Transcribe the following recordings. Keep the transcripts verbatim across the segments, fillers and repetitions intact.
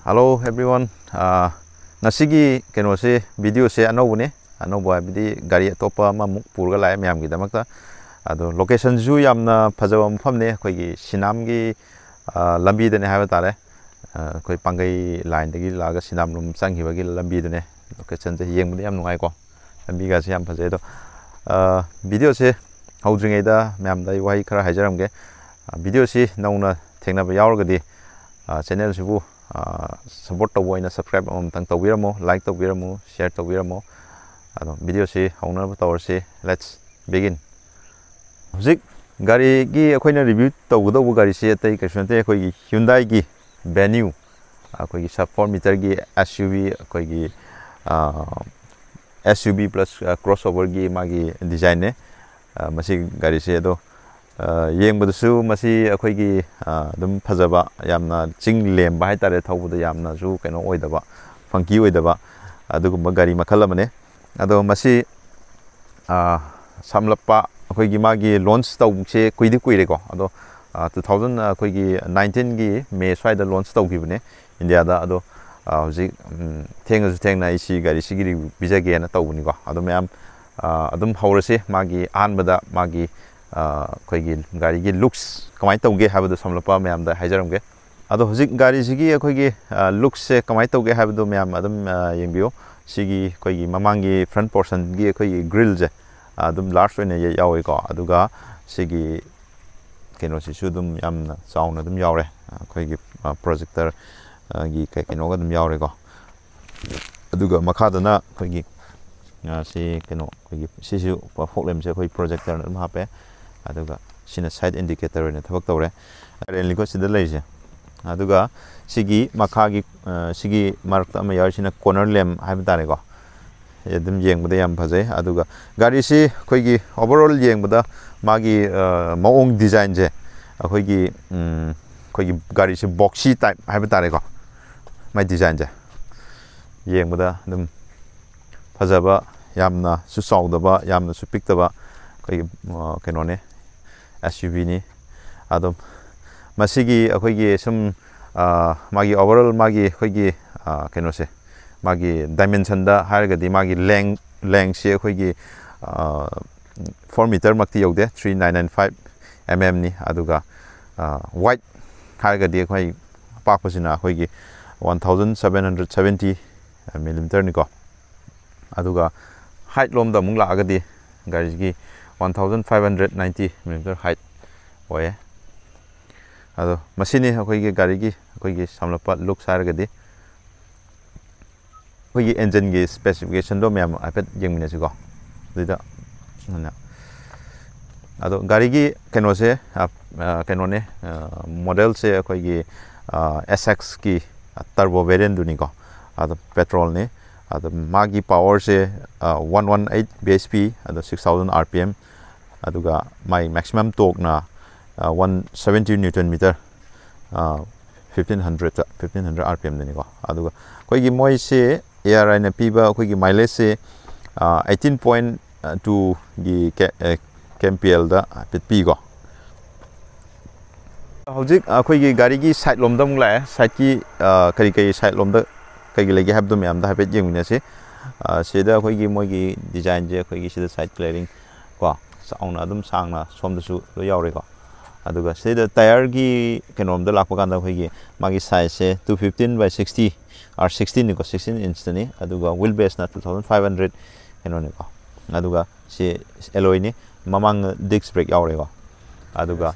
Hello everyone. ꯑꯥ, ꯉꯁꯤꯒꯤ ꯀꯩꯅꯣꯁꯦ, ꯚꯤꯗꯤꯑꯣꯁꯦ ꯑꯅꯧꯕꯅꯦ꯫ ꯑꯅꯧꯕ ꯍꯥꯏꯕꯗꯤ ꯒꯥꯔꯤ ꯑꯇꯣꯞꯄ ꯑꯃꯃꯨꯛ ꯄꯨꯔꯒ ꯂꯥꯛꯑꯦ ꯃꯌꯥꯝꯒꯤꯗꯃꯛꯇ꯫ ꯑꯗꯣ ꯂꯣꯀꯦꯁꯟꯁꯨ ꯌꯥꯝꯅ ꯐꯖꯕ ꯃꯐꯝꯅꯦ, ꯑꯩꯈꯣꯏꯒꯤ ꯁꯤꯅꯥꯝꯒꯤ, ꯑꯥ, ꯂꯝꯕꯤꯗꯅꯦ ꯍꯥꯏꯕ ꯇꯥꯔꯦ꯫ ꯑꯥ, ꯑꯩꯈꯣꯏ ꯄꯥꯡꯒꯩ ꯂꯥꯏꯟꯗꯒꯤ ꯂꯥꯛꯑꯒ ꯁꯤꯅꯥꯝꯂꯣꯝ ꯆꯪꯈꯤꯕꯒꯤ ꯂꯝꯕꯤꯗꯨꯅꯦ꯫ ꯂꯣꯀꯦꯁꯟꯁꯦ ꯌꯦꯡꯕꯗ ꯌꯥꯝ ꯅꯨꯡꯉꯥꯏꯀꯣ꯫ ꯂꯝꯕꯤꯒꯁꯦ ꯌꯥꯝ ꯐꯖꯩ꯫ ꯑꯗꯣ, ꯑꯥ, ꯚꯤꯗꯤꯑꯣꯁꯦ ꯍꯧꯗ꯭ꯔꯤꯉꯩꯗ ꯃꯌꯥꯝꯗ ꯑꯩ ꯋꯥꯍꯩ ꯈꯔ ꯍꯥꯏꯖꯔꯝꯒꯦ꯫ ꯑꯥ, ꯚꯤꯗꯤꯑꯣꯁꯤ ꯅꯧꯅ ꯊꯦꯡꯅꯕ ꯌꯥꯎꯔꯒꯗꯤ, ꯑꯥ, ꯆꯦꯅꯦꯜꯁꯤꯕꯨ, ꯑꯥ, ꯁꯞꯄꯣꯔꯠ ꯇꯧꯕ ꯑꯣꯏꯅ ꯁꯕꯁꯀ꯭ꯔꯥꯏꯕ ꯑꯃꯃꯝꯇꯪ ꯇꯧꯕꯤꯔꯝꯃꯣ, ꯂꯥꯏꯛ ꯇꯧꯕꯤꯔꯝꯃꯣ, ꯁꯤꯌꯔ ꯇꯧꯕꯤꯔꯝꯃꯣ꯫ ꯑꯗꯣ ꯚꯤꯗꯤꯑꯣꯁꯤ ꯍꯧꯅꯕ ꯇꯧꯔꯁꯤ꯫ Let's begin. ꯍꯧꯖꯤꯛ ꯒꯥꯔꯤꯒꯤ ꯑꯩꯈꯣꯏꯅ ꯔꯤꯚ꯭ꯌꯨ ꯇꯧꯒꯗꯧꯕ ꯒꯥꯔꯤꯁꯤ ꯑꯇꯩ ꯀꯩꯁꯨ ꯅꯠꯇꯦ, ꯑꯩꯈꯣꯏꯒꯤ Hyundaiꯒꯤ Venue, ꯑꯩꯈꯣꯏꯒꯤ sub four meterꯒꯤ SUV, ꯑꯩꯈꯣꯏꯒꯤ, ꯑꯥ, SUV plus, ꯑꯥ, crossoverꯒꯤ ꯃꯥꯒꯤ designꯅꯦ, ꯑꯥ, ꯃꯁꯤ ꯒꯥꯔꯤꯁꯦ꯫ ꯑꯗꯣ, ꯑꯥ, ꯌꯦꯡꯕꯗꯁꯨ ꯃꯁꯤ ꯑꯩꯈꯣꯏꯒꯤ, ꯑꯥ, ꯑꯗꯨꯝ ꯐꯖꯕ, ꯌꯥꯝꯅ ꯆꯤꯡ ꯂꯦꯝꯕ ꯍꯥꯏꯇꯥꯔꯦ, ꯊꯧꯕꯗ ꯌꯥꯝꯅꯁꯨ ꯀꯩꯅꯣ ꯑꯣꯏꯗꯕ, funky ꯑꯣꯏꯗꯕ ꯑꯗꯨꯒꯨꯝꯕ ꯒꯥꯔꯤ ꯃꯈꯜ ꯑꯃꯅꯦ꯫ ꯑꯗꯣ ꯃꯁꯤ, ꯑꯥ, ꯁꯝꯂꯞꯄ ꯑꯩꯈꯣꯏꯒꯤ ꯃꯥꯒꯤ launch ꯇꯧꯕꯁꯦ ꯀꯨꯏꯗꯤ ꯀꯨꯏꯔꯦꯀꯣ꯫ ꯑꯗꯣ, ꯑꯥ, two thousand, ꯑꯩꯈꯣꯏꯒꯤ nineteenꯒꯤ May ꯁ꯭ꯋꯥꯏꯗ launch ꯇꯧꯈꯤꯕꯅꯦ ꯏꯟꯗꯤꯌꯥꯗ꯫ ꯑꯗꯣ, ꯑꯥ, ꯍꯧꯖꯤꯛ, ꯎꯝ, ꯊꯦꯡꯉꯁꯨ ꯊꯦꯡꯅ ꯑꯩ ꯁꯤ ꯒꯥꯔꯤꯁꯤꯒꯤ review ꯄꯤꯖꯒꯦꯅ ꯇꯧꯕꯅꯤꯀꯣ꯫ ꯑꯗꯣ ꯃꯌꯥꯝ, ꯑꯥ, ꯑꯗꯨꯝ ꯍꯧꯔꯁꯤ꯫ ꯃꯥꯒꯤ ꯑꯍꯥꯟꯕꯗ ꯃꯥꯒꯤ, ꯑꯥ, ꯑꯩꯈꯣꯏꯒꯤ ꯒꯥꯔꯤꯒꯤ looks ꯀꯃꯥꯏꯅ ꯇꯧꯒꯦ ꯍꯥꯏꯕꯗꯣ ꯁꯝꯂꯞꯄ ꯃꯌꯥꯝꯗ ꯍꯥꯏꯖꯔꯝꯒꯦ꯫ ꯑꯗꯣ ꯍꯧꯖꯤꯛ ꯒꯥꯔꯤꯁꯤꯒꯤ ꯑꯩꯈꯣꯏꯒꯤ, ꯑ, lookꯁꯦ ꯀꯃꯥꯏꯅ ꯇꯧꯒꯦ ꯍꯥꯏꯕꯗꯣ ꯃꯌꯥꯝ ꯑꯗꯨꯝ, ꯑ, ꯌꯦꯡꯕꯤꯌꯨ꯫ ꯁꯤꯒꯤ ꯑꯩꯈꯣꯏꯒꯤ ꯃꯃꯥꯡꯒꯤ front portionꯒꯤ ꯑꯩꯈꯣꯏꯒꯤ grillꯁꯦ, ꯑ, ꯑꯗꯨꯝ large ꯑꯣꯏꯅ ꯌ-, ꯌꯥꯎꯋꯤꯀꯣ꯫ ꯑꯗꯨꯒ ꯁꯤꯒꯤ ꯀꯩꯅꯣꯁꯤꯁꯨ ꯑꯗꯨꯝ ꯌꯥꯝꯅ ꯆꯥꯎꯅ ꯑꯗꯨꯝ ꯌꯥꯎꯔꯦ꯫ ꯑ, ꯑꯩꯈꯣꯏꯒꯤ, ꯑ, projector, ꯑ, ꯒꯤ ꯀꯩ-, ꯀꯩꯅꯣꯒ ꯑꯗꯨꯝ ꯌꯥꯎꯔꯦꯀꯣ꯫ ꯑꯗꯨꯒ ꯃꯈꯥꯗꯅ ꯑꯩꯈꯣꯏꯒꯤ, ꯑ, ꯁꯤ ꯀꯩꯅꯣ, ꯑꯩꯈꯣꯏꯒꯤ ꯁꯤꯁꯨ fog lampꯁꯦ ꯑꯩꯈꯣꯏ projectorꯅ ꯑꯗꯨꯝ ꯍꯥꯞꯄꯦ꯫ ꯑꯗꯨꯒ ꯁꯤꯅ side indicator ꯑꯣꯏꯅ ꯊꯕꯛ ꯇꯧꯔꯦ꯫ Rainliko ꯁꯤꯗ ꯂꯩꯔꯤꯁꯦ꯫ ꯑꯗꯨꯒ ꯁꯤꯒꯤ ꯃꯈꯥꯒꯤ, ꯑ, ꯁꯤꯒꯤ ꯃꯔꯛꯇ ꯑꯃ ꯌꯥꯎꯔꯤꯁꯤꯅ corner lamp ꯍꯥꯏꯕ ꯇꯥꯔꯦꯀꯣ꯫ ꯑꯗꯨꯝ ꯌꯦꯡꯕꯗ ꯌꯥꯝ ꯐꯖꯩ꯫ ꯑꯗꯨꯒ ꯒꯥꯔꯤꯁꯤ ꯑꯩꯈꯣꯏꯒꯤ overall ꯌꯦꯡꯕꯗ ꯃꯥꯒꯤ, ꯑ, ꯃꯑꯣꯡ designꯁꯦ ꯑꯩꯈꯣꯏꯒꯤ, ꯎꯝ, ꯑꯩꯈꯣꯏꯒꯤ ꯒꯥꯔꯤꯁꯤ boxy type ꯍꯥꯏꯕ ꯇꯥꯔꯦꯀꯣ꯫ ꯃꯥꯏ designꯁꯦ ꯌꯦꯡꯕꯗ ꯑꯗꯨꯝ ꯐꯖꯕ, ꯌꯥꯝꯅꯁꯨ ꯆꯥꯎꯗꯕ, ꯌꯥꯝꯅꯁꯨ ꯄꯤꯛꯇꯕ ꯑꯩꯈꯣꯏꯒꯤ, ꯑ, ꯀꯩꯅꯣꯅꯦ, SUVꯅꯤ꯫ ꯑꯗꯨꯝ ꯃꯁꯤꯒꯤ ꯑꯩꯈꯣꯏꯒꯤ ꯁꯨꯝ, ꯃꯥꯒꯤ overall ꯃꯥꯒꯤ ꯑꯩꯈꯣꯏꯒꯤ ꯀꯩꯅꯣꯁꯦ, ꯃꯥꯒꯤ dimensionꯗ ꯍꯥꯏꯔꯒꯗꯤ ꯃꯥꯒꯤ length lengthꯁꯦ ꯑꯩꯈꯣꯏꯒꯤ ꯐꯣꯔ ꯃꯤꯇꯔꯃꯛꯇꯤ ꯌꯧꯗꯦ, three nine nine five mmꯅꯤ꯫ ꯑꯗꯨꯒ wide ꯍꯥꯏꯔꯒꯗꯤ ꯑꯩꯈꯣꯏ ꯑꯄꯥꯛꯄꯁꯤꯅ ꯑꯩꯈꯣꯏꯒꯤ one thousand seven hundred seventy millimeterꯅꯤꯀꯣ꯫ ꯑꯗꯨꯒ height ꯂꯣꯝꯗ ꯑꯃꯨꯛ ꯂꯥꯛꯑꯒꯗꯤ ꯒꯥꯔꯤꯒꯤ one thousand five hundred ninety millimeter height ꯑꯣꯏꯌꯦ꯫ ꯑꯗꯣ ꯃꯁꯤꯅꯤ ꯑꯩꯈꯣꯏꯒꯤ ꯒꯥꯔꯤꯒꯤ ꯑꯩꯈꯣꯏꯒꯤ ꯁꯝꯂꯞꯄ looks ꯍꯥꯏꯔꯒꯗꯤ꯫ ꯑꯩꯈꯣꯏꯒꯤ engineꯒꯤ specificationꯗꯣ ꯃꯌꯥꯝ ꯍꯥꯏꯐꯦꯠ ꯌꯦꯡꯃꯤꯟꯅꯁꯤꯀꯣ꯫ ꯑꯗꯨꯗ ꯑꯗꯣ ꯒꯥꯔꯤꯒꯤ ꯀꯩꯅꯣꯁꯦ, ꯀꯩꯅꯣꯅꯦ, modelꯁꯦ ꯑꯩꯈꯣꯏꯒꯤ SXꯀꯤ turbo variantꯗꯨꯅꯤꯀꯣ꯫ ꯑꯗꯣ petrolꯅꯤ꯫ ꯑꯗꯣ ꯃꯥꯒꯤ powerꯁꯦ one one eight bhp, ꯑꯗꯣ six thousand rpm꯫ ꯑꯗꯨꯒ ꯃꯥꯒꯤ maximum torqueꯅ one seventy newton meter, fifteen hundredꯇ, fifteen hundred rpmꯗꯅꯤꯀꯣ꯫ ꯑꯗꯨꯒ ꯑꯩꯈꯣꯏꯒꯤ ꯃꯣꯏꯁꯦ ARIꯅ ꯄꯤꯕ ꯑꯩꯈꯣꯏꯒꯤ mileageꯁꯦ eighteen point twoꯒꯤ kmplꯗ ꯍꯥꯏꯐꯦꯠ ꯄꯤꯀꯣ꯫ ꯍꯧꯖꯤꯛ ꯑꯩꯈꯣꯏꯒꯤ ꯒꯥꯔꯤꯒꯤ side ꯂꯣꯝꯗ ꯑꯃꯨꯛ ꯂꯥꯛꯑꯦ꯫ Sideꯀꯤ ꯀꯔꯤ ꯀꯔꯤ side ꯂꯣꯝꯗ ꯀꯩꯀꯩ ꯂꯩꯒꯦ ꯍꯥꯏꯕꯗꯣ ꯃꯌꯥꯝꯗ ꯍꯥꯏꯐꯦꯠ ꯌꯦꯡꯃꯤꯟꯅꯁꯤ꯫ ꯁꯤꯗ ꯑꯩꯈꯣꯏꯒꯤ ꯃꯣꯏꯒꯤ designꯁꯦ ꯑꯩꯈꯣꯏꯒꯤ ꯁꯤꯗ side clearing ꯀꯣ, ꯆꯥꯎꯅ ꯑꯗꯨꯝ ꯁꯥꯡꯅ ꯁꯣꯝꯗꯁꯨ ꯂꯣꯏ ꯌꯥꯎꯔꯦꯀꯣ꯫ ꯑꯗꯨꯒ ꯁꯤꯗ tyreꯒꯤ ꯀꯩꯅꯣꯝꯗ ꯂꯥꯛꯄ ꯀꯥꯟꯗ ꯑꯩꯈꯣꯏꯒꯤ ꯃꯥꯒꯤ sizeꯁꯦ two fifteen by sixty, R sixtyꯅꯤꯀꯣ, sixteen inchꯇꯅꯤ꯫ ꯑꯗꯨꯒ wheel baseꯅ two thousand five hundred ꯀꯩꯅꯣꯅꯤꯀꯣ꯫ ꯑꯗꯨꯒ ꯁꯤ alloyꯅꯤ, ꯃꯃꯥꯡ disc brake ꯌꯥꯎꯔꯦꯀꯣ꯫ ꯑꯗꯨꯒ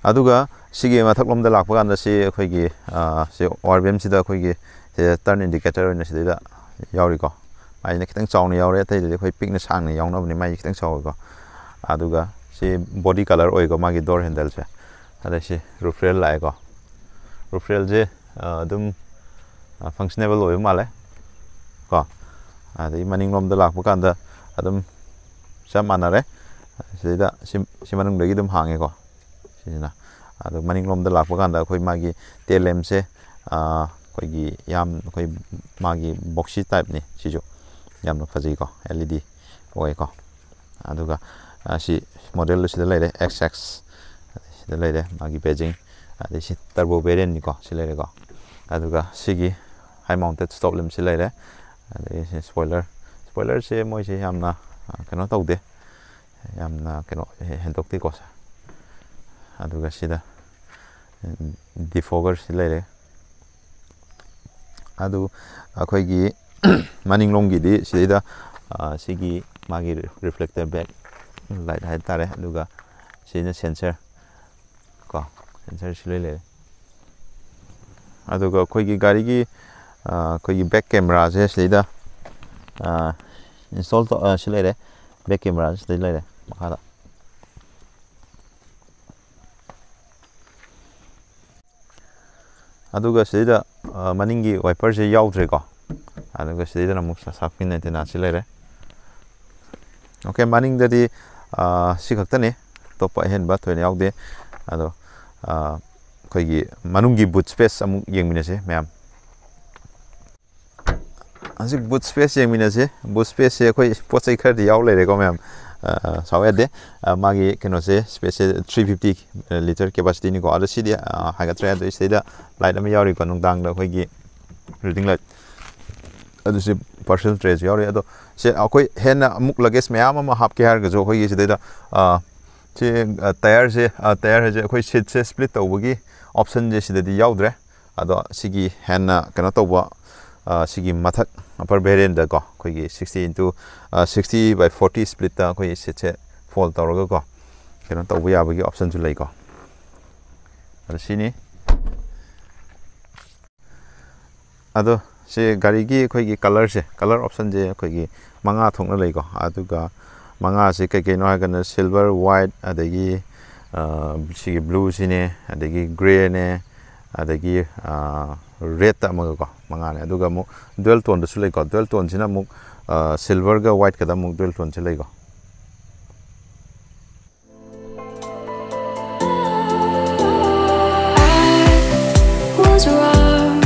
ꯑꯗꯨꯒ ꯁꯤꯒꯤ ꯃꯊꯛꯂꯣꯝꯗ ꯂꯥꯛꯄ ꯀꯥꯟꯗ ꯁꯤ ꯑꯩꯈꯣꯏꯒꯤ ꯁꯤ overbandꯁꯤꯗ ꯑꯩꯈꯣꯏꯒꯤ ꯁꯤꯗ turn indicator ꯑꯣꯏꯅ ꯁꯤꯗꯩꯗ ꯌꯥꯎꯔꯤꯀꯣ꯫ ꯃꯥꯏꯁꯤꯅ ꯈꯤꯇꯪ ꯆꯥꯎꯅ ꯌꯥꯎꯔꯦ, ꯑꯇꯩꯗꯗꯤ ꯑꯩꯈꯣꯏ ꯄꯤꯛꯅ ꯁꯥꯡꯅ ꯌꯥꯎꯅꯕꯅꯤ, ꯃꯥꯏꯁꯦ ꯈꯤꯇꯪ ꯆꯥꯎꯋꯤꯀꯣ꯫ ꯑꯗꯨꯒ ꯁꯤ body colour ꯑꯣꯏꯀꯣ, ꯃꯥꯒꯤ door handleꯁꯦ꯫ ꯑꯗꯩ ꯁꯤ roof rail ꯂꯥꯛꯑꯦꯀꯣ꯫ Roof railꯁꯦ ꯑꯗꯨꯝ functionable ꯑꯣꯏꯕ ꯃꯥꯜꯂꯦ ꯀꯣ꯫ ꯑꯗꯩ ꯃꯅꯤꯡꯂꯣꯝꯗ ꯂꯥꯛꯄ ꯀꯥꯟꯗ ꯑꯗꯨꯝ ꯆꯞ ꯃꯥꯟꯅꯔꯦ꯫ ꯁꯤꯗ ꯁꯤ ꯁꯤ ꯃꯅꯨꯡꯗꯒꯤ ꯑꯗꯨꯝ ꯍꯥꯡꯉꯦꯀꯣ꯫ ꯁꯤꯁꯤꯅ ꯑꯗꯣ ꯃꯅꯤꯡꯂꯣꯝꯗ ꯂꯥꯛꯄ ꯀꯥꯟꯗ ꯑꯩꯈꯣꯏ ꯃꯥꯒꯤ tail lampꯁꯦ ꯑꯩꯈꯣꯏꯒꯤ ꯌꯥꯝ ꯑꯩꯈꯣꯏ ꯃꯥꯒꯤ boxy typeꯅꯤ꯫ ꯁꯤꯁꯨ ꯌꯥꯝꯅ ꯐꯖꯩꯀꯣ, LED ꯑꯣꯏꯀꯣ꯫ ꯑꯗꯨꯒ ꯁꯤ modelꯗꯨ ꯁꯤꯗ ꯂꯩꯔꯦ, X X ꯁꯤꯗ ꯂꯩꯔꯦ ꯃꯥꯒꯤ badging꯫ ꯑꯗꯩ ꯁꯤ turbo variant ꯅꯤꯀꯣ, ꯁꯤ ꯂꯩꯔꯦꯀꯣ꯫ ꯑꯗꯨꯒ ꯁꯤꯒꯤ high mounted stop lamp ꯁꯤ ꯂꯩꯔꯦ꯫ ꯑꯗꯩ ꯁꯤ spoiler, spoiler ꯁꯦ ꯃꯣꯏꯁꯦ ꯌꯥꯝꯅ, ꯑ, ꯀꯩꯅꯣ ꯇꯧꯗꯦ, ꯌꯥꯝꯅ ꯀꯩꯅꯣ ꯍꯦꯟꯗꯣꯛꯇꯦꯀꯣ꯫ ꯑꯗꯨꯒ ꯁꯤꯗ defogger ꯁꯤ ꯂꯩꯔꯦ꯫ ꯑꯗꯨ ꯑꯩꯈꯣꯏꯒꯤ ꯃꯅꯤꯡꯂꯣꯝꯒꯤꯗꯤ ꯁꯤꯗꯩꯗ, ꯑ, ꯁꯤꯒꯤ ꯃꯥꯒꯤ reflector back light ꯍꯥꯏ ꯇꯥꯔꯦ꯫ ꯑꯗꯨꯒ ꯁꯤꯅ sensor ꯀꯣ, sensor ꯁꯤ ꯂꯣꯏ ꯂꯩꯔꯦ꯫ ꯑꯗꯨꯒ ꯑꯩꯈꯣꯏꯒꯤ ꯒꯥꯔꯤꯒꯤ, ꯑ, ꯑꯩꯈꯣꯏꯒꯤ back camera ꯁꯦ ꯁꯤꯗꯩꯗ, ꯑ, install ꯇꯧ-, ꯑ, ꯁꯤ ꯂꯩꯔꯦ, back camera ꯁꯤ ꯁꯤꯗꯩ ꯂꯩꯔꯦ ꯃꯈꯥꯗ꯫ ꯑꯗꯨꯒ ꯁꯤꯗꯩꯗ, ꯑ, ꯃꯅꯤꯡꯒꯤ wiper ꯁꯦ ꯌꯥꯎꯗ꯭ꯔꯦꯀꯣ꯫ ꯑꯗꯨꯒ ꯁꯤꯗꯩꯗꯅ ꯑꯃꯨꯛ shark fin antenna ꯁꯤ ꯂꯩꯔꯦ꯫ OK, ꯃꯅꯤꯡꯗꯗꯤ, ꯑ, ꯁꯤ ꯈꯛꯇꯅꯤ, ꯑꯇꯣꯞꯄ ꯑꯍꯦꯟꯕ ꯊꯣꯏꯅ ꯌꯥꯎꯗꯦ꯫ ꯑꯗꯣ, ꯑ, ꯑꯩꯈꯣꯏꯒꯤ ꯃꯅꯨꯡꯒꯤ boot space ꯑꯃꯨꯛ ꯌꯦꯡꯃꯤꯟꯅꯁꯤ ꯃꯌꯥꯝ꯫ ꯍꯧꯖꯤꯛ boot space ꯌꯦꯡꯃꯤꯟꯅꯁꯤ꯫ Boot space ꯁꯦ ꯑꯩꯈꯣꯏ ꯄꯣꯠ ꯆꯩ ꯈꯔꯗꯤ ꯌꯥꯎ ꯂꯩꯔꯦꯀꯣ ꯃꯌꯥꯝ꯫ ꯑ, ꯁꯥꯎ ꯌꯥꯗꯦ꯫ ꯑ, ꯃꯥꯒꯤ ꯀꯩꯅꯣꯁꯦ, space ꯁꯦ three fifty litre capacity ꯅꯤꯀꯣ꯫ ꯑꯗꯣ ꯁꯤꯗꯤ, ꯑ, ꯍꯥꯏꯒꯠꯇ꯭ꯔꯦ꯫ ꯑꯗꯣ ꯁꯤꯗꯩꯗ light ꯑꯃ ꯌꯥꯎꯔꯤꯀꯣ, ꯅꯨꯡꯗꯥꯡꯗ ꯑꯩꯈꯣꯏꯒꯤ reading light꯫ ꯑꯗꯨ ꯁꯤ parcel tray ꯁꯨ ꯌꯥꯎꯔꯤ꯫ ꯑꯗꯣ ꯁꯤ ꯑꯩꯈꯣꯏ ꯍꯦꯟꯅ ꯑꯃꯨꯛ luggage ꯃꯌꯥꯝ ꯑꯃ ꯍꯥꯞꯀꯦ ꯍꯥꯏꯔꯒꯁꯨ ꯑꯩꯈꯣꯏꯒꯤ ꯁꯤꯗꯩꯗ, ꯑ, ꯁꯤ, ꯑ, tyre ꯁꯦ, ꯑ, tyre ꯍꯥꯏꯁꯦ ꯑꯩꯈꯣꯏ seat ꯁꯦ split ꯇꯧꯕꯒꯤ option ꯁꯦ ꯁꯤꯗꯗꯤ ꯌꯥꯎꯗ꯭ꯔꯦ꯫ ꯑꯗꯣ ꯁꯤꯒꯤ ꯍꯦꯟꯅ ꯀꯩꯅꯣ ꯇꯧꯕ, ꯑ, ꯁꯤꯒꯤ ꯃꯊꯛ upper variant ꯗꯀꯣ, ꯑꯩꯈꯣꯏꯒꯤ sixty into, ꯑ, sixty by forty split ꯇ ꯑꯩꯈꯣꯏꯒꯤ seat ꯁꯦ fold ꯇꯧꯔꯒꯀꯣ, ꯀꯩꯅꯣ ꯇꯧꯕ ꯌꯥꯕꯒꯤ option ꯁꯨ ꯂꯩꯀꯣ꯫ ꯑꯗꯣ ꯁꯤꯅꯤ꯫ ꯑꯗꯣ ꯁꯤ ꯒꯥꯔꯤꯒꯤ ꯑꯩꯈꯣꯏꯒꯤ colour ꯁꯦ, colour option ꯁꯦ ꯑꯩꯈꯣꯏꯒꯤ ꯃꯉꯥ ꯊꯣꯛꯅ ꯂꯩꯀꯣ꯫ ꯑꯗꯨꯒ ꯃꯉꯥꯁꯦ ꯀꯩ ꯀꯩꯅꯣ ꯍꯥꯏꯔꯒꯅ silver, white, ꯑꯗꯒꯤ, ꯑ, ꯁꯤꯒꯤ blue ꯁꯤꯅꯦ, ꯑꯗꯒꯤ grey ꯅꯦ, ꯑꯗꯒꯤ, ꯑ, red ꯇ ꯑꯃꯒꯀꯣ, ꯃꯉꯥꯅꯦ꯫ ꯑꯗꯨꯒ ꯑꯃꯨꯛ dual tone ꯗꯁꯨ ꯂꯩꯀꯣ꯫ Dual tone ꯁꯤꯅ ꯑꯃꯨꯛ, ꯑ, silver ꯒ white ꯀꯗ ꯑꯃꯨꯛ dual tone ꯁꯦ ꯂꯩꯀꯣ꯫ I was wrong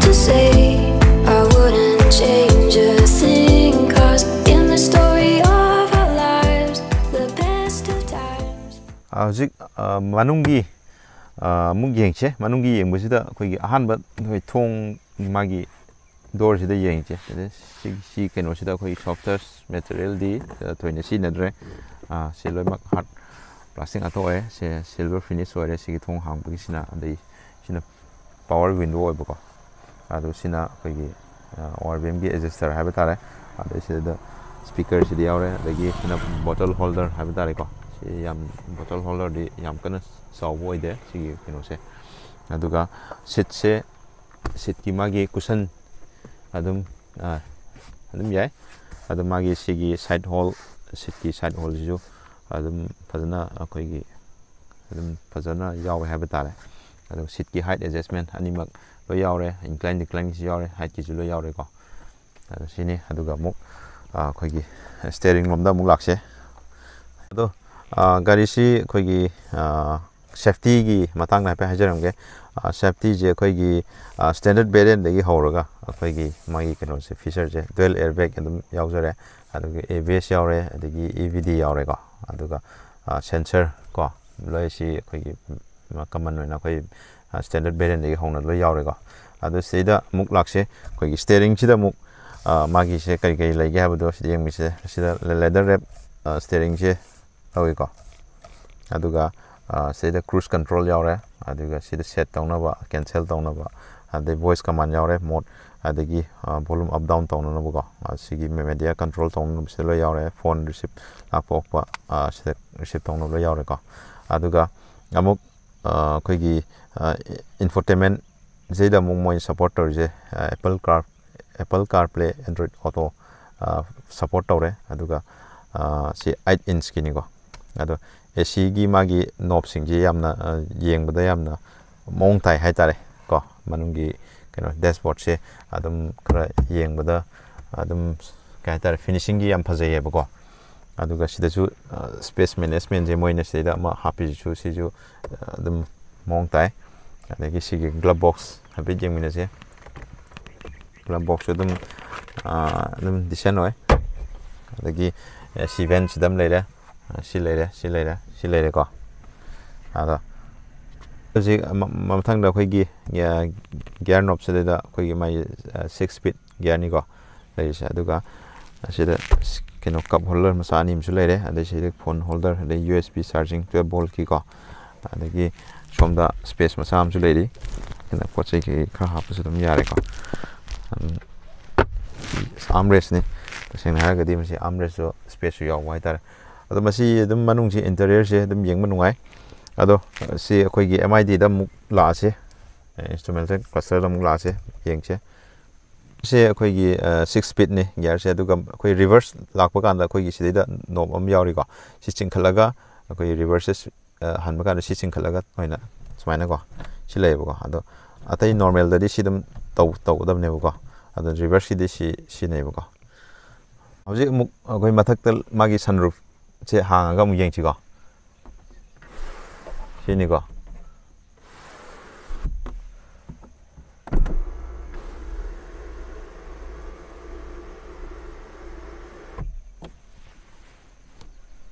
to say I wouldn't change a thing, 'cause in the story of our lives, the best of times. ꯍꯧꯖꯤꯛ, ꯑ, ꯃꯅꯨꯡꯒꯤ, ꯑꯃꯨꯛ ꯌꯦꯡꯁꯦ꯫ ꯃꯅꯨꯡꯒꯤ ꯌꯦꯡꯕꯁꯤꯗ ꯑꯩꯈꯣꯏꯒꯤ ꯑꯍꯥꯟꯕ ꯑꯩꯈꯣꯏ ꯊꯣꯡ, ꯃꯥꯒꯤ ꯗꯣꯔꯁꯤꯗ ꯌꯦꯡꯁꯦ꯫ ꯑꯗꯩ ꯁꯤ, ꯁꯤ ꯀꯩꯅꯣꯁꯤꯗ ꯑꯩꯈꯣꯏꯒꯤ soft touch materialꯗꯤ ꯊꯣꯏꯅ ꯁꯤꯖꯤꯟꯅꯗ꯭ꯔꯦ꯫ ꯁꯤ ꯂꯣꯏꯅꯃꯛ hard plastic ꯉꯥꯛꯇ ꯑꯣꯏꯔꯦ꯫ ꯁꯦ silver finish ꯑꯣꯏꯔꯦ ꯁꯤꯒꯤ ꯊꯣꯡ ꯍꯥꯡꯕꯒꯤꯁꯤꯅ꯫ ꯑꯗꯩ ꯁꯤꯅ power window ꯑꯣꯏꯕꯀꯣ꯫ ꯑꯗꯨ ꯁꯤꯅ ꯑꯩꯈꯣꯏꯒꯤ ꯑꯣ ꯑꯥꯔ ꯕꯤ ꯑꯦꯝꯒꯤ adjuster ꯍꯥꯏꯕ ꯇꯥꯔꯦ꯫ ꯑꯗꯩ ꯁꯤꯗ speakerꯁꯤꯗꯤ ꯌꯥꯎꯔꯦ꯫ ꯑꯗꯒꯤ ꯁꯤꯅ bottle holder ꯍꯥꯏꯕ ꯇꯥꯔꯦꯀꯣ꯫ ꯁꯤ ꯌꯥꯝ, bottle holderꯗꯤ ꯌꯥꯝ ꯀꯟꯅ ꯆꯥꯎꯕ ꯑꯣꯏꯗꯦ ꯁꯤꯒꯤ ꯀꯩꯅꯣꯁꯦ꯫ ꯑꯗꯨꯒ seatꯁꯦ, seatꯀꯤ ꯃꯥꯒꯤ cushion ꯑꯗꯨꯝ, ꯑꯗꯨꯝ ꯌꯥꯏ꯫ ꯑꯗꯨ ꯃꯥꯒꯤ ꯁꯤꯒꯤ side hole, seatꯀꯤ side holeꯁꯤꯁꯨ ꯑꯗꯨꯝ ꯐꯖꯅ ꯑꯩꯈꯣꯏꯒꯤ ꯑꯗꯨꯝ ꯐꯖꯅ ꯌꯥꯎꯋꯦ ꯍꯥꯏꯕ ꯇꯥꯔꯦ꯫ ꯑꯗꯨꯒ seatꯀꯤ height adjustment ꯑꯅꯤꯃꯛ ꯂꯣꯏ ꯌꯥꯎꯔꯦ, incline declineꯒꯤꯁꯨ ꯌꯥꯎꯔꯦ, heightꯀꯤꯁꯨ ꯂꯣꯏ ꯌꯥꯎꯔꯦꯀꯣ꯫ ꯑꯗꯨ ꯁꯤꯅꯤ꯫ ꯑꯗꯨꯒ ꯑꯃꯨꯛ ꯑꯩꯈꯣꯏꯒꯤ steering ꯂꯣꯝꯗ ꯑꯃꯨꯛ ꯂꯥꯛꯁꯦ꯫ ꯑꯗꯣ ꯒꯥꯔꯤꯁꯤ ꯑꯩꯈꯣꯏꯒꯤ safetyꯒꯤ ꯃꯇꯥꯡꯗ ꯍꯥꯏꯐꯦꯠ ꯍꯥꯏꯖꯔꯝꯒꯦ꯫ Safetyꯁꯦ ꯑꯩꯈꯣꯏꯒꯤ standard variantꯗꯒꯤ ꯍꯧꯔꯒ ꯑꯩꯈꯣꯏꯒꯤ ꯃꯥꯒꯤ ꯀꯩꯅꯣꯁꯦ, featureꯁꯦ dual airbag ꯑꯗꯨꯝ ꯌꯥꯎꯖꯔꯦ꯫ ꯑꯗꯨꯒ ꯑꯦ ꯕꯤ ꯑꯦꯁ ꯌꯥꯎꯔꯦ, ꯑꯗꯒꯤ ꯏ ꯕꯤ ꯗꯤ ꯌꯥꯎꯔꯦꯀꯣ꯫ ꯑꯗꯨꯒ sensor ꯀꯣ, ꯂꯣꯏ ꯁꯤ ꯑꯩꯈꯣꯏꯒꯤ common ꯑꯣꯏꯅ ꯑꯩꯈꯣꯏ standard variantꯗꯒꯤ ꯍꯧꯅ ꯂꯣꯏ ꯌꯥꯎꯔꯦꯀꯣ꯫ ꯑꯗꯨ ꯁꯤꯗ ꯑꯃꯨꯛ ꯂꯥꯛꯁꯦ꯫ ꯑꯩꯈꯣꯏꯒꯤ steeringꯁꯤꯗ ꯑꯃꯨꯛ ꯃꯥꯒꯤꯁꯦ ꯀꯔꯤ ꯀꯔꯤ ꯂꯩꯒꯦ ꯍꯥꯏꯕꯗꯣ ꯁꯤꯗ ꯌꯦꯡꯕꯤꯁꯦ꯫ ꯁꯤꯗ leather wrap steeringꯁꯦ ꯇꯧꯏꯀꯣ꯫ ꯑꯗꯨꯒ ꯁꯤꯗ cruise control ꯌꯥꯎꯔꯦ꯫ ꯑꯗꯨꯒ ꯁꯤꯗ set ꯇꯧꯅꯕ, cancel ꯇꯧꯅꯕ, ꯑꯗꯩ voice command ꯌꯥꯎꯔꯦ, mode, ꯑꯗꯒꯤ volume up down ꯇꯧꯅꯅꯕꯀꯣ꯫ ꯁꯤꯒꯤ media control ꯇꯧꯅꯅꯕ ꯁꯤꯗ ꯂꯣꯏ ꯌꯥꯎꯔꯦ꯫ Phone receive ꯂꯥꯛꯄ ꯑꯣꯛꯄ ꯁꯤꯗ receive ꯇꯧꯅꯕ ꯂꯣꯏ ꯌꯥꯎꯔꯦꯀꯣ꯫ ꯑꯗꯨꯒ ꯑꯃꯨꯛ ꯑꯩꯈꯣꯏꯒꯤ infotainment ꯁꯤꯗ ꯑꯃꯨꯛ ꯃꯣꯏꯅ support ꯇꯧꯔꯤꯁꯦ Apple Car, Apple CarPlay, Android Auto support ꯇꯧꯔꯦ꯫ ꯑꯗꯨꯒ ꯁꯤ eight inchꯀꯤꯅꯤꯀꯣ꯫ ꯑꯗꯣ ꯑꯦ ꯁꯤꯒꯤ ꯃꯥꯒꯤ knobꯁꯤꯡꯁꯤ ꯌꯥꯝꯅ ꯌꯦꯡꯕꯗ ꯌꯥꯝꯅ ꯃꯑꯣꯡ ꯇꯥꯏ ꯍꯥꯏꯇꯥꯔꯦ ꯀꯣ꯫ ꯃꯅꯨꯡꯒꯤ ꯀꯩꯅꯣ dashboardꯁꯦ ꯑꯗꯨꯝ ꯈꯔ ꯌꯦꯡꯕꯗ ꯑꯗꯨꯝ ꯀꯩ ꯍꯥꯏꯇꯥꯔꯦ, finishingꯒꯤ ꯌꯥꯝ ꯐꯖꯩꯌꯦꯕꯀꯣ꯫ ꯑꯗꯨꯒ ꯁꯤꯗꯁꯨ space managementꯁꯦ ꯃꯣꯏꯅ ꯁꯤꯗꯩꯗ ꯑꯃ ꯍꯥꯞꯄꯤꯁꯤꯁꯨ ꯁꯤꯁꯨ ꯑꯗꯨꯝ ꯃꯑꯣꯡ ꯇꯥꯏ꯫ ꯑꯗꯒꯤ ꯁꯤꯒꯤ glove box ꯍꯥꯏꯐꯦꯠ ꯌꯦꯡꯃꯤꯟꯅꯁꯦ꯫ Glove boxꯁꯨ ꯑꯗꯨꯝ ꯑꯗꯨꯝ decent ꯑꯣꯏ꯫ ꯑꯗꯒꯤ ꯁꯤ ventꯁꯤꯗ ꯑꯃ ꯂꯩꯔꯦ, ꯁꯤ ꯂꯩꯔꯦ, ꯁꯤ ꯂꯩꯔꯦ, ꯁꯤ ꯂꯩꯔꯦꯀꯣ꯫ ꯑꯗꯣ ꯍꯧꯖꯤꯛ ꯃ- ꯃꯊꯪꯗ ꯑꯩꯈꯣꯏꯒꯤ gear knob ꯁꯤꯗꯩꯗ ꯑꯩꯈꯣꯏꯒꯤ ꯃꯥꯒꯤ six speed gear ꯅꯤꯀꯣ ꯂꯩꯔꯤꯁꯦ꯫ ꯑꯗꯨꯒ ꯑꯁꯤꯗ ꯀꯩꯅꯣ cup holder ꯃꯆꯥ ꯑꯅꯤ ꯑꯃꯁꯨ ꯂꯩꯔꯦ꯫ ꯑꯗꯩ ꯁꯤꯗ phone holder, ꯑꯗꯩ U S B charging twelve volt ꯀꯤꯀꯣ꯫ ꯑꯗꯒꯤ ꯁꯣꯝꯗ space ꯃꯆꯥ ꯑꯃꯁꯨ ꯂꯩꯔꯤ꯫ ꯑꯗꯨꯅ ꯄꯣꯠ ꯆꯩ ꯀꯩꯀꯩ ꯈꯔ ꯍꯥꯞꯄꯁꯨ ꯑꯗꯨꯝ ꯌꯥꯔꯦꯀꯣ꯫ Arm rest ꯅꯤ꯫ ꯇꯁꯦꯡꯅ ꯍꯥꯏꯔꯒꯗꯤ ꯃꯁꯤ arm rest ꯁꯨ space ꯁꯨ ꯌꯥꯎꯕ ꯍꯥꯏꯇꯥꯔꯦ꯫ ꯑꯗꯣ ꯃꯁꯤ ꯑꯗꯨꯝ ꯃꯅꯨꯡꯁꯤ interior ꯁꯦ ꯑꯗꯨꯝ ꯌꯦꯡꯕ ꯅꯨꯡꯉꯥꯏ꯫ ꯑꯗꯣ ꯁꯤ ꯑꯩꯈꯣꯏꯒꯤ M I D ꯗ ꯑꯃꯨꯛ ꯂꯥꯛꯑꯁꯦ꯫ Instrumental cluster ꯗ ꯑꯃꯨꯛ ꯂꯥꯛꯑꯁꯦ, ꯌꯦꯡꯁꯦ꯫ ꯁꯦ ꯑꯩꯈꯣꯏꯒꯤ six speed ꯅꯤ gear ꯁꯦ꯫ ꯑꯗꯨꯒ ꯑꯩꯈꯣꯏ reverse ꯂꯥꯛꯄ ꯀꯥꯟꯗ ꯑꯩꯈꯣꯏꯒꯤ ꯁꯤꯗꯩꯗ knob ꯑꯃ ꯌꯥꯎꯔꯤꯀꯣ꯫ ꯁꯤ ꯆꯤꯡꯈꯠꯂꯒ ꯑꯩꯈꯣꯏ reverse ꯁꯦ ꯍꯟꯕ ꯀꯥꯟꯗ ꯁꯤ ꯆꯤꯡꯈꯠꯂꯒ ꯑꯣꯏꯅ ꯁꯨꯃꯥꯏꯅꯀꯣ ꯁꯤ ꯂꯩꯌꯦꯕꯀꯣ꯫ ꯑꯗꯣ ꯑꯇꯩ normal ꯗꯗꯤ ꯁꯤ ꯑꯗꯨꯝ ꯇꯧ ꯇꯧꯒꯗꯕꯅꯦꯕꯀꯣ꯫ ꯑꯗꯣ reverse ꯀꯤꯗꯤ ꯁꯤ ꯁꯤꯅꯦꯕꯀꯣ꯫ ꯍꯧꯖꯤꯛ ꯑꯃꯨꯛ ꯑꯩꯈꯣꯏ ꯃꯊꯛꯇ ꯃꯥꯒꯤ sunroof ꯁꯦ ꯍꯥꯡꯉꯒ ꯑꯃꯨꯛ ꯌꯦꯡꯁꯤꯀꯣ꯫ ꯁꯤꯅꯤꯀꯣ꯫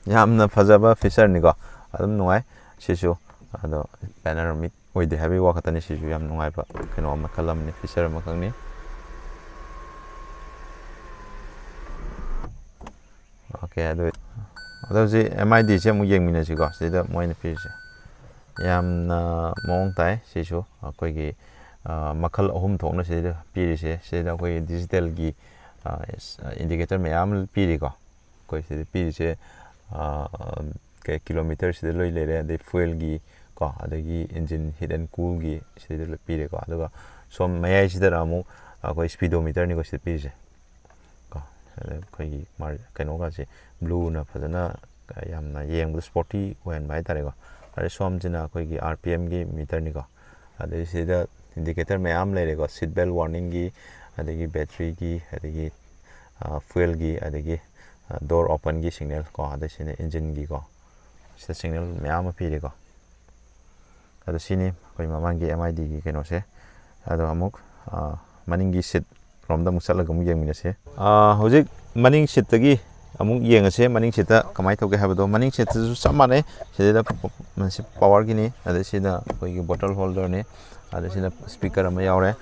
ꯌꯥꯝꯅ ꯐꯖꯕ feature ꯅꯤꯀꯣ꯫ ꯑꯗꯨꯝ ꯅꯨꯡꯉꯥꯏ ꯁꯤꯁꯨ꯫ ꯑꯗꯣ panoramic ꯑꯣꯏꯗꯦ ꯍꯥꯏꯕꯒꯤ ꯋꯥ ꯈꯛꯇꯅꯤ꯫ ꯁꯤꯁꯨ ꯌꯥꯝ ꯅꯨꯡꯉꯥꯏꯕ ꯀꯩꯅꯣ ꯃꯈꯜ ꯑꯃꯅꯤ, feature ꯑꯃꯈꯛꯅꯤ꯫ OK꯫ ꯑꯗꯨ ꯑꯗꯣ ꯍꯧꯖꯤꯛ M I D ꯁꯦ ꯑꯃꯨꯛ ꯌꯦꯡꯃꯤꯟꯅꯁꯤꯀꯣ꯫ ꯁꯤꯗ ꯃꯣꯏꯅ ꯄꯤꯔꯤꯁꯦ ꯌꯥꯝꯅ ꯃꯑꯣꯡ ꯇꯥꯏ꯫ ꯁꯤꯁꯨ ꯑꯩꯈꯣꯏꯒꯤ ꯃꯈꯜ ꯑꯍꯨꯝ ꯊꯣꯛꯅ ꯁꯤꯗ ꯄꯤꯔꯤꯁꯦ꯫ ꯁꯤꯗ ꯑꯩꯈꯣꯏꯒꯤ digital ꯒꯤ indicator ꯃꯌꯥꯝ ꯑꯃ ꯄꯤꯔꯤꯀꯣ꯫ ꯑꯩꯈꯣꯏ ꯁꯤꯗ ꯄꯤꯔꯤꯁꯦ kilometer ꯁꯤꯗ ꯂꯣꯏ ꯂꯩꯔꯦ꯫ ꯑꯗꯩ fuel ꯒꯤ ꯀꯣ, ꯑꯗꯒꯤ engine heat and cool ꯒꯤ ꯁꯤꯗ ꯂꯣꯏ ꯄꯤꯔꯦꯀꯣ꯫ ꯑꯗꯨꯒ ꯁꯣꯝ ꯃꯌꯥꯏꯁꯤꯗꯅ ꯑꯃꯨꯛ ꯑꯩꯈꯣꯏ speedometer ꯅꯤꯀꯣ ꯁꯤꯗ ꯄꯤꯔꯤꯁꯦ ꯀꯣ꯫ ꯑꯗ ꯑꯩꯈꯣꯏꯒꯤ ꯀꯩꯅꯣꯒꯁꯦ blue ꯅ ꯐꯖꯅ ꯌꯥꯝꯅ ꯌꯦꯡꯕꯗ sporty ꯑꯣꯏꯍꯟꯕ ꯍꯥꯏꯇꯥꯔꯦꯀꯣ꯫ ꯑꯗꯩ ꯁꯣꯝꯁꯤꯅ ꯑꯩꯈꯣꯏꯒꯤ R P M ꯒꯤ meter ꯅꯤꯀꯣ꯫ ꯑꯗꯩ ꯁꯤꯗ indicator ꯃꯌꯥꯝ ꯂꯩꯔꯦꯀꯣ, seat belt warning ꯒꯤ, ꯑꯗꯒꯤ battery ꯒꯤ, ꯑꯗꯒꯤ fuel ꯒꯤ, ꯑꯗꯒꯤ door open ꯒꯤ signal ꯀꯣ, ꯑꯗꯩ ꯁꯤꯅ engine ꯒꯤꯀꯣ꯫ ꯁꯤꯗ signal ꯃꯌꯥꯝ ꯑꯃ ꯄꯤꯔꯦꯀꯣ꯫ ꯑꯗꯣ ꯁꯤꯅꯤ ꯑꯩꯈꯣꯏ ꯃꯃꯥꯡꯒꯤ M I D ꯒꯤ ꯀꯩꯅꯣꯁꯦ꯫ ꯑꯗꯣ ꯑꯃꯨꯛ ꯃꯅꯤꯡꯒꯤ seat ꯔꯣꯝꯗ ꯑꯃꯨꯛ ꯆꯠꯂꯒ ꯑꯃꯨꯛ ꯌꯦꯡꯃꯤꯟꯅꯁꯦ꯫ ꯍꯧꯖꯤꯛ ꯃꯅꯤꯡ seat ꯇꯒꯤ ꯑꯃꯨꯛ ꯌꯦꯡꯉꯁꯦ ꯃꯅꯤꯡ ꯁꯤꯠꯇ ꯀꯃꯥꯏꯅ ꯇꯧꯒꯦ ꯍꯥꯏꯕꯗꯣ꯫ ꯃꯅꯤꯡ ꯁꯤꯠꯇꯁꯨ ꯆꯞ ꯃꯥꯟꯅꯩ꯫ ꯁꯤꯗꯩꯗ ꯃꯁꯤ ꯄꯋꯥꯔꯒꯤꯅꯤ, ꯑꯗꯩ ꯁꯤꯅ ꯑꯩꯈꯣꯏꯒꯤ ꯕꯣꯇꯜ ꯍꯣꯜꯗꯔꯅꯤ, ꯑꯗꯩ ꯁꯤꯅ ꯁ꯭ꯄꯤꯀꯔ ꯑꯃ ꯌꯥꯎꯔꯦ꯫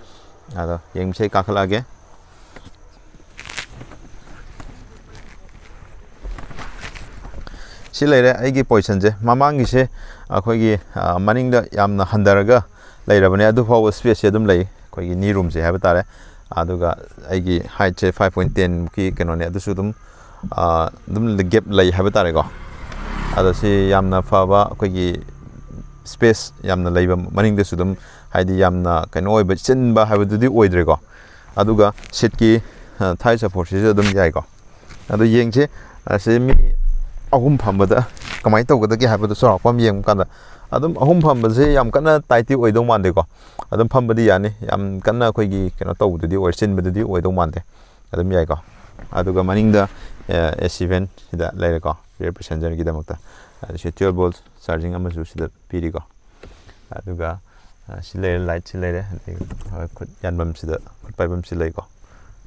ꯑꯗꯣ ꯌꯦꯡꯕꯁꯦ, ꯑꯩ ꯀꯥꯈꯠꯂꯛꯑꯒꯦ꯫ ꯁꯤ ꯂꯩꯔꯦ ꯑꯩꯒꯤ ꯄꯣꯖꯤꯁꯟꯁꯦ꯫ ꯃꯃꯥꯡꯒꯤꯁꯦ ꯑꯩꯈꯣꯏꯒꯤ, ꯑ, ꯃꯅꯤꯡꯗ ꯌꯥꯝꯅ ꯍꯟꯊꯔꯒ ꯂꯩꯔꯕꯅꯦ, ꯑꯗꯨ ꯐꯥꯎꯕ ꯁ꯭ꯄꯦꯁꯁꯦ ꯑꯗꯨꯝ ꯂꯩ, ꯑꯩꯈꯣꯏꯒꯤ ꯅꯤ ꯔꯨꯝꯁꯦ ꯍꯥꯏꯕ ꯇꯥꯔꯦ꯫ ꯑꯗꯨꯒ ꯑꯩꯒꯤ ꯍꯥꯏꯠꯁꯦ ꯐꯥꯏꯚ ꯄꯣꯏꯟ ꯇꯦꯟ ꯃꯨꯛꯀꯤ ꯀꯩꯅꯣꯅꯦ, ꯑꯗꯨꯁꯨ ꯑꯗꯨꯝ, ꯑ, ꯑꯗꯨꯝ ꯒꯦꯞ ꯂꯩ ꯍꯥꯏꯕ ꯇꯥꯔꯦꯀꯣ꯫ ꯑꯗꯣ ꯁꯤ ꯌꯥꯝꯅ ꯐꯕ, ꯑꯩꯈꯣꯏꯒꯤ ꯁ꯭ꯄꯦꯁ ꯌꯥꯝꯅ ꯂꯩꯕ, ꯃꯅꯤꯡꯗꯁꯨ ꯑꯗꯨꯝ, ꯍꯥꯏꯗꯤ, ꯌꯥꯝꯅ ꯀꯩꯅꯣ ꯑꯣꯏꯕ, ꯆꯤꯟꯕ ꯍꯥꯏꯕꯗꯨꯗꯤ ꯑꯣꯏꯗ꯭ꯔꯦꯀꯣ꯫ ꯑꯗꯨꯒ ꯁꯤꯠꯀꯤ, ꯑ, ꯊꯥꯏ ꯁꯞꯄꯣꯔꯠꯁꯤꯁꯨ ꯑꯗꯨꯝ ꯌꯥꯏꯀꯣ꯫ ꯑꯗꯣ ꯌꯦꯡꯁꯦ, ꯑꯁꯤ ꯃꯤ ꯑꯍꯨꯝ ꯐꯝꯕꯗ ꯀꯃꯥꯏꯅ ꯇꯧꯒꯗꯒꯦ ꯍꯥꯏꯕꯗꯣ ꯆꯥꯎꯔꯥꯛꯄ ꯑꯃ ꯌꯦꯡꯕ ꯀꯥꯟꯗ, ꯑꯗꯨꯝ ꯑꯍꯨꯝ ꯐꯝꯕꯁꯦ ꯌꯥꯝ ꯀꯟꯅ ꯇꯥꯏꯠꯇꯤ ꯑꯣꯏꯗꯧ ꯃꯥꯟꯗꯦꯀꯣ꯫ ꯑꯗꯨꯝ ꯐꯝꯕꯗꯤ ꯌꯥꯅꯤ, ꯌꯥꯝ ꯀꯟꯅ ꯑꯩꯈꯣꯏꯒꯤ ꯀꯩꯅꯣ ꯇꯧꯕꯗꯨꯗꯤ ꯑꯣꯏ, ꯆꯤꯟꯕꯗꯨꯗꯤ ꯑꯣꯏꯗꯧ ꯃꯥꯟꯗꯦ꯫ ꯑꯗꯨꯝ ꯌꯥꯏꯀꯣ꯫ ꯑꯗꯨꯒ ꯃꯅꯤꯡꯗ, ꯑꯦ, ꯑꯦ ꯁꯤ ꯚꯦꯟ ꯁꯤꯗ ꯂꯩꯔꯦꯀꯣ, ꯔꯤꯌꯔ ꯄꯦꯁꯦꯟꯖꯔꯒꯤꯗꯃꯛꯇ꯫ ꯑꯗꯨꯁꯨ ꯇ꯭ꯋꯦꯜꯚ ꯚꯣꯜꯠ ꯆꯥꯔꯖꯤꯡ ꯑꯃꯁꯨ ꯁꯤꯗ ꯄꯤꯔꯤꯀꯣ꯫ ꯑꯗꯨꯒ, ꯑ, ꯁꯤ ꯂꯩꯔꯦ, ꯂꯥꯏꯠꯁꯤ ꯂꯩꯔꯦ, ꯑꯗꯒꯤ ꯈꯨꯠ ꯌꯥꯟꯐꯝꯁꯤꯗ, ꯈꯨꯠ ꯄꯥꯏꯐꯝꯁꯤ ꯂꯩꯀꯣ꯫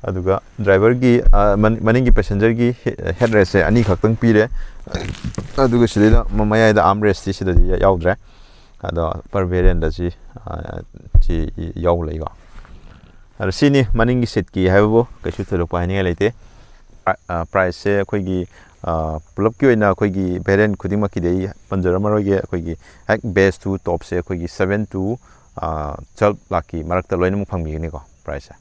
ꯑꯗꯨꯒ ꯗ꯭ꯔꯥꯏꯚꯔꯒꯤ, ꯑ, ꯃꯅꯤꯡꯒꯤ ꯄꯦꯁꯦꯟꯖꯔꯒꯤ ꯍꯦꯗ ꯔꯦꯁꯁꯦ ꯑꯅꯤꯈꯛꯇꯪ ꯄꯤꯔꯦ꯫ ꯑꯗꯨꯒ ꯁꯤꯗꯩꯗ ꯃꯌꯥꯏꯗ ꯑꯥꯔꯝ ꯔꯦꯁꯇꯤ ꯁꯤꯗꯗꯤ ꯌꯥꯎꯗ꯭ꯔꯦ꯫ ꯑꯗꯣ ꯑꯄꯔ ꯚꯦꯔꯤꯌꯟꯗ ꯁꯤ, ꯑ, ꯁꯤ ꯌꯥꯎ ꯂꯩꯀꯣ꯫ ꯑꯗꯣ ꯁꯤꯅꯤ ꯃꯅꯤꯡꯒꯤ ꯁꯤꯠꯀꯤ ꯍꯥꯏꯕꯕꯨ, ꯀꯩꯁꯨ ꯊꯣꯏꯗꯣꯛꯄ ꯍꯥꯏꯅꯤꯡꯉꯥꯏ ꯂꯩꯇꯦ꯫ ꯑ, ꯑ, ꯄ꯭ꯔꯥꯏꯁꯁꯦ ꯑꯩꯈꯣꯏꯒꯤ, ꯑ, ꯄꯨꯂꯞꯀꯤ ꯑꯣꯏꯅ ꯑꯩꯈꯣꯏꯒꯤ ꯚꯦꯔꯤꯌꯟ ꯈꯨꯗꯤꯡꯃꯛꯀꯤꯗꯤ ꯑꯩ ꯄꯟꯖꯔꯝꯃꯔꯣꯏꯒꯦ꯫ ꯑꯩꯈꯣꯏꯒꯤ ꯍꯦꯛ ꯕꯦꯁ ꯇꯨ ꯇꯣꯞꯁꯦ ꯑꯩꯈꯣꯏꯒꯤ ꯁꯚꯦꯟ ꯇꯨ, ꯑ, ꯇ꯭ꯋꯦꯜꯚ ꯂꯥꯛꯀꯤ ꯃꯔꯛꯇ ꯂꯣꯏꯅꯃꯛ ꯐꯪꯕꯤꯒꯅꯤꯀꯣ ꯄ꯭ꯔꯥꯏꯁꯁꯦ꯫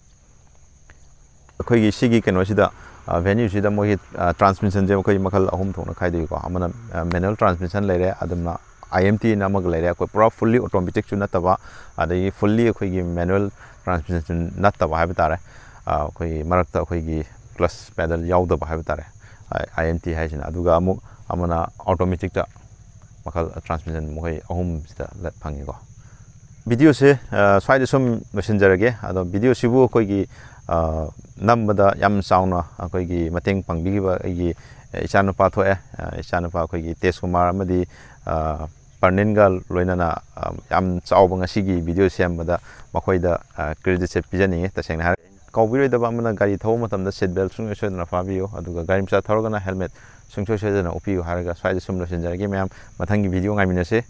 ꯑꯩꯈꯣꯏꯒꯤ ꯁꯤꯒꯤ ꯀꯩꯅꯣꯁꯤꯗ, ꯑ, ꯚꯦꯅ꯭ꯌꯨꯁꯤꯗ ꯃꯣꯏꯒꯤ, ꯑ, ꯇ꯭ꯔꯥꯟꯁꯃꯤꯁꯟꯁꯦ ꯑꯩꯈꯣꯏ ꯃꯈꯜ ꯑꯍꯨꯝ ꯊꯣꯛꯅ ꯈꯥꯏꯗꯣꯛꯏꯀꯣ꯫ ꯑꯃꯅ, ꯑ, ꯃꯦꯅꯨꯋꯦꯜ ꯇ꯭ꯔꯥꯟꯁꯃꯤꯁꯟ ꯂꯩꯔꯦ, ꯑꯗꯨꯝꯅ ꯑꯥꯏ ꯑꯦꯝ ꯇꯤ ꯑꯅ ꯑꯃꯒ ꯂꯩꯔꯦ꯫ ꯑꯩꯈꯣꯏ ꯄꯨꯔꯥ ꯐꯨꯜꯂꯤ ꯑꯣꯇꯣꯃꯦꯇꯤꯛꯁꯨ ꯅꯠꯇꯕ, ꯑꯗꯒꯤ ꯐꯨꯜꯂꯤ ꯑꯩꯈꯣꯏꯒꯤ ꯃꯦꯅꯨꯋꯦꯜ ꯇ꯭ꯔꯥꯟꯁꯃꯤꯁꯟꯁꯨ ꯅꯠꯇꯕ ꯍꯥꯏꯕ ꯇꯥꯔꯦ꯫ ꯑ, ꯑꯩꯈꯣꯏꯒꯤ ꯃꯔꯛꯇ ꯑꯩꯈꯣꯏꯒꯤ ꯀ꯭ꯂꯁ ꯄꯦꯗꯜ ꯌꯥꯎꯗꯕ ꯍꯥꯏꯕ ꯇꯥꯔꯦ, ꯑꯥꯏ ꯑꯦꯝ ꯇꯤ ꯍꯥꯏꯁꯤꯅ꯫ ꯑꯗꯨꯒ ꯑꯃꯨꯛ ꯑꯃꯅ ꯑꯣꯇꯣꯃꯦꯇꯤꯛꯇ ꯃꯈꯜ ꯇ꯭ꯔꯥꯟꯁꯃꯤꯁꯟ ꯃꯈꯣꯏ ꯑꯍꯨꯝꯁꯤꯗ ꯂ-, ꯐꯪꯉꯤꯀꯣ꯫ ꯚꯤꯗꯤꯑꯣꯁꯦ, ꯑ, ꯁ꯭ꯋꯥꯏꯗ ꯁꯨꯝ ꯂꯣꯏꯁꯤꯟꯖꯔꯒꯦ꯫ ꯑꯗꯣ ꯚꯤꯗꯤꯑꯣꯁꯤꯕꯨ ꯑꯩꯈꯣꯏꯒꯤ, ꯑ, ꯅꯝꯕꯗ ꯌꯥꯝ ꯆꯥꯎꯅ ꯑꯩꯈꯣꯏꯒꯤ ꯃꯇꯦꯡ ꯄꯥꯡꯕꯤꯈꯤꯕ ꯑꯩꯒꯤ ꯏꯆꯥꯅꯨꯄꯥ ꯊꯣꯛꯑꯦ, ꯑ, ꯏꯆꯥꯅꯨꯄꯥ ꯑꯩꯈꯣꯏꯒꯤ ꯇꯦꯖꯀꯨꯃꯥꯔ ꯑꯃꯗꯤ, ꯑ, ꯄꯔꯅꯤꯟꯒ ꯂꯣꯏꯅꯅ, ꯑ, ꯌꯥꯝ ꯆꯥꯎꯕ ꯉꯁꯤꯒꯤ ꯚꯤꯗꯤꯑꯣ ꯁꯦꯝꯕꯗ ꯃꯈꯣꯏꯗ, ꯑ, ꯀ꯭ꯔꯦꯗꯤꯠꯁꯦ ꯄꯤꯖꯅꯤꯡꯉꯤ, ꯇꯁꯦꯡꯅ ꯍꯥꯏꯔ-, ꯀꯥꯎꯕꯤꯔꯣꯏꯗꯕ ꯑꯃꯅ, ꯒꯥꯔꯤ ꯊꯧꯕ ꯃꯇꯝꯗ seat belt ꯁꯨꯡꯁꯣꯏ ꯁꯣꯏꯗꯅ ꯐꯥꯕꯤꯌꯨ, ꯑꯗꯨꯒ ꯒꯥꯔꯤ ꯃꯆꯥ ꯊꯧꯔꯒꯅ helmet ꯁꯨꯡꯁꯣꯏ ꯁꯣꯏꯗꯅ ꯎꯞꯄꯤꯌꯨ ꯍꯥꯏꯔꯒ ꯁ꯭ꯋꯥꯏꯗ ꯁꯨꯝ ꯂꯣꯏꯁꯤꯟꯖꯔꯒꯦ ꯃꯌꯥꯝ꯫ ꯃꯊꯪꯒꯤ video ꯉꯥꯏꯃꯤꯟꯅꯁꯦ꯫